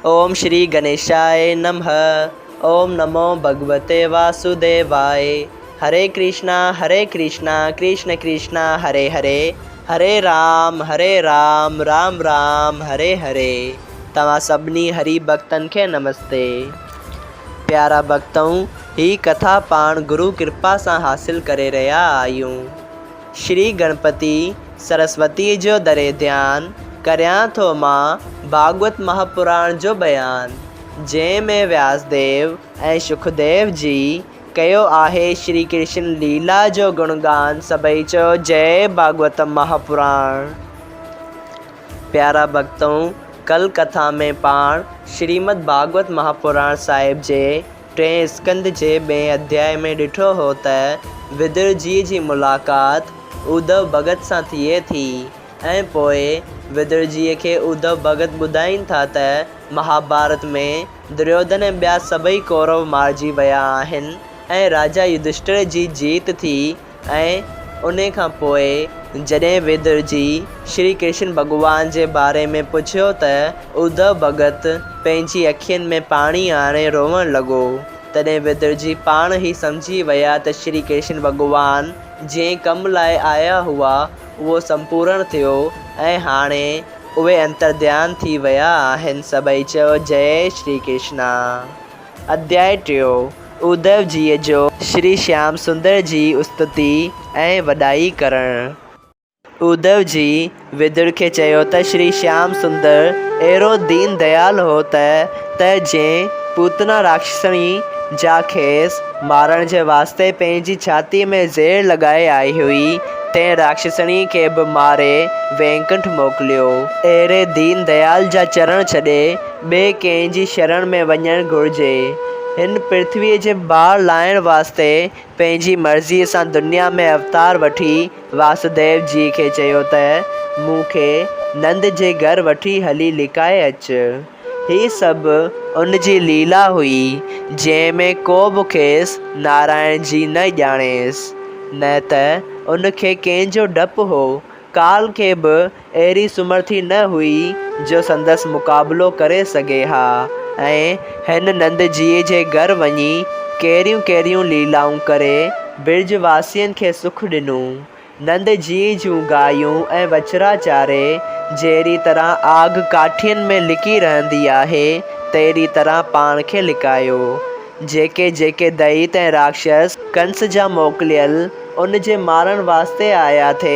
اوم شري گنيشاء نمھ اوم نمو ڀڳوتي واسوديواء هري ڪرشنا هري ڪرشنا ڪرشن ڪرشنا هري هري هري رام هري رام رام رام هري هري توهان سڀني هري ڀڳتن کي نمستي. پيارا ڀڳتؤ هي ڪٿا پاڻ گرو ڪرپا سان حاصل ڪري رهيا آهيون. شري گڻپتي سرسوتيء جو دري ڌيان ڪريان ٿو مان ڀاڳوت مهاپراڻ جو بيان، جنهن ۾ وياسديو ۽ شڪديو جي ڪيو آهي شري ڪرشن ليلا جو گڻگان سڀئي چئو جئي ڀاڳوت مهاپراڻ. پيارا ڀڳتؤ ڪل ڪٿا ۾ پاڻ شريمد ڀاڳوت مهاپراڻ صاحب جي ٽئين اسڪنڌ جي ٻئين اڌياء ۾ ڏٺو هو ته ودر جيء جي ملاقات اڌو ڀڳت سان ٿئي ٿي ۽ پوء ودر جيء کي اڌو ڀڳت ٻڌائين ٿا ته مهاڀارت ۾ دريوڌن ۽ ٻيا سڀئي ڪورو مارجي ويا آهن ۽ راجا يڌشٽر جي جيت ٿي ۽ انهي کان پوء جڏهن ويدر جي شري ڪرشن ڀڳوان جي باري ۾ پڇيو ته اڌو ڀڳت پنهنجي اکين ۾ پاڻي آڻي روئڻ لڳو. تڏهن ويدر جي پاڻ ئي سمجهي ويا ته شري ڪرشن ڀڳوان جنهن ڪم لاء آيا هئا اهو سمپورڻ ٿيو ۽ هاڻي اهي انترڌيان ٿي ويا آهن سڀئي چيو جئي شري ڪرشنا. اڌياء ٽيو، اڌو جيء جو شري شيام سندر جي استتي ۽ وڏائي ڪرڻ. اڌو جي ودر کي چيو ته شري شيام سندر اهڙو دين ديال هو ته ته جنهن پوتنا راڪشسڻي جا کيس مارڻ جي واسطي پنهنجي ڇاتيء ۾ زهر لڳائي آئي هئي، تنهن راڪشسڻيء کي به ماري وينڪنٺ موڪليو. اهڙي دين ديال جا چرڻ ڇڏي ٻئي ڪنهن جي شرڻ ۾ وڃڻ گهرجي. هن پرٿويء جي بار لاهڻ واسطي پنهنجي مرضيء سان دنيا ۾ اوتار وٺي واسديو جيء کي چيو ته مون کي نند جي گهر وٺي هلي لڪائي اچ. هي سڀ ان جي ليلا هئي، جنهن ۾ ڪو به کيس نارائڻ جي نه ڄاڻيس. نه ته ان کي ڪنهن جو ڊپ هو. ڪال کي به اهڙي سمرٿي نه هئي جو سندس مقابلو ڪري سگهي ها ۽ هن نند جيء جي گهر وڃي ڪهڙيون ڪهڙيون ليلائون ڪري برج واسين کي سک ڏنو. نند جيء جون گايون ۽ وڇڙا چاري جهڙي طرح آگ ڪاٺين ۾ لڪي رهندي آهي، تهڙي طرح پاڻ کي لڪايو. جيڪي جيڪي دئيت ۽ راڪشس ڪنس جا موڪليل ان جي مارڻ واسطي آيا ٿي،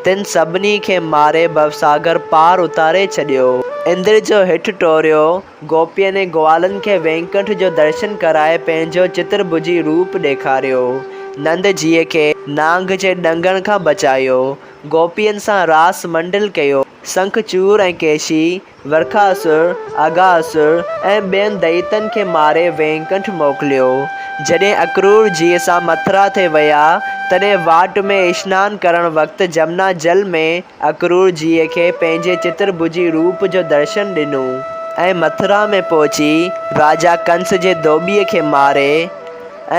تن سڀني کي ماري ڀوساگر پار اتاري ڇڏيو. اندر جو هٺ ٽوريو، گوپين ۽ گوالن کي وينڪنٺ جو درشن ڪرائي پنهنجو چترڀجي روپ ڏيکاريو. نند جيء کي نانگ جي ڏنگڻ کان بچايو. گوپين سان راس منڊل ڪيو. سنکچور ۽ ڪيشي ورکاسر، اگاسر ۽ ٻين دئيتن کي ماري وينڪنٺ موڪليو. جڏهن اڪرور جيء سان مٿرا ٿي ويا، تڏهن واٽ ۾ اشنان ڪرڻ وقت جمنا جل ۾ اڪرور جيء کي پنهنجي چترڀجي روپ جو درشن ڏنو ۽ مٿرا ۾ پهچي راجا ڪنس جي ڌوٻيء کي ماري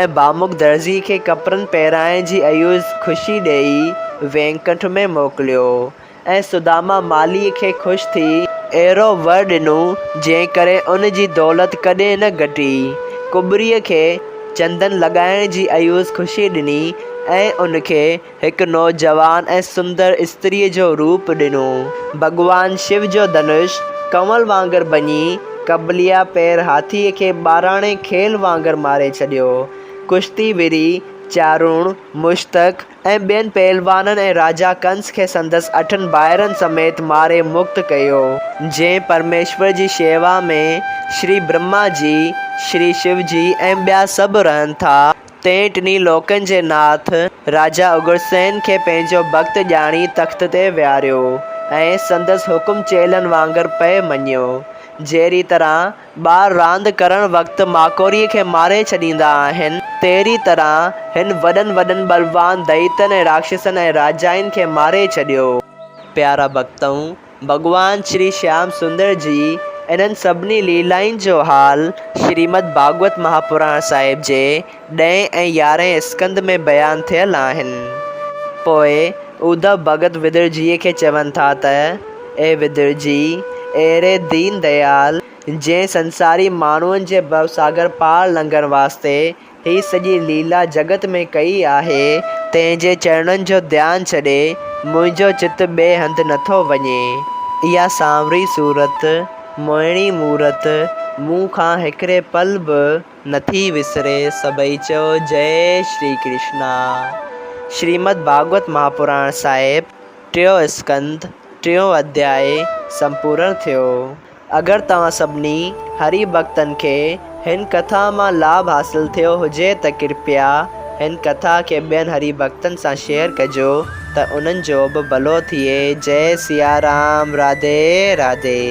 ۽ بامڪ درزي کي ڪپڙن پهرائڻ جي عيوض خوشي ڏيئي وينڪنٺ ۾ موڪليو. ۽ سداما مالهيء کي خوش ٿي اهڙو ور ڏنو، جنهن ڪري ان جي دولت ڪڏهن نه گهٽي. ڪٻريء کي چندن لڳائڻ جي عيوض خوشي ڏني ۽ ان کي هڪ نوجوان ۽ سندر استريء جو روپ ڏنو. ڀڳوان شو جو ڌنش ڪنول وانگر ڀڃي، ڪبليا پير هاٿيء کي ٻاراڻي کيل وانگر ماري ڇڏيو. ڪشتي وڙهي چارڻ، مشتڪ، ۽ ٻين پهلوانن ۽ راجا ڪنس کي سندس اٺن ڀائرن سميت ماري مڪت ڪيو. جنهن پرميشور جي شيوا ۾ شري برهما جي، شري شو جي ۽ ٻيا سڀ رهن ٿا، تنهن ٽنهي لوڪن جي ناٿ راجا اگرسين کي پنهنجو ڀڳت ڄاڻي تخت تي ويهاريو ۽ سندس حڪم چيلن وانگر پئي مڃيو. جهڙي طرح ٻار راند ڪرڻ وقت ماڪوڙيء کي ماري ڇڏيندا آهن، تهڙي طرح هن وڏن وڏن ٻلوان دئيتن ۽ راڪشسن ۽ راجائن کي ماري ڇڏيو. پيارا ڀڳتؤ! ڀڳوان شري شيام سندر جي انهن سڀني ليلائن جو حال شريمد ڀاڳوت مهاپراڻ صاحب جي ڏهين ۽ يارهين اسڪنڌ ۾ بيان ٿيل آهن. پوء اڌو ڀڳت ودر جيء کي چون ٿا ته، اي ودر جي! اهڙي دين ديال! جنهن سنساري ماڻهن جي ڀوساگر پار لنگهڻ واسطي هي سڄي ليلا جڳت ۾ ڪئي آهي، تنهن جي چرڻن جو ڌيان ڇڏي منهنجو چت ٻئي هنڌ نٿو وڃي. اها سانوري صورت، موهڻي مورت مون کان هڪڙي پل به نٿي وسري. سڀئي چئو جئي شري ڪرشنا. شريمد ڀاڳوت مهاپراڻ صاحب، ٽيون اسڪنڌ، ٽيون اڌياء سمپورڻ ٿيو. اگر توهان سڀني هري ڀڳتن کي هن ڪٿا مان لاڀ حاصل ٿيو هجي ته ڪرپيا هن ڪٿا کي ٻين هري ڀڳتن سان شيئر ڪجو ته انهن جو به ڀلو ٿئي جئي سيارام راڌي راڌي.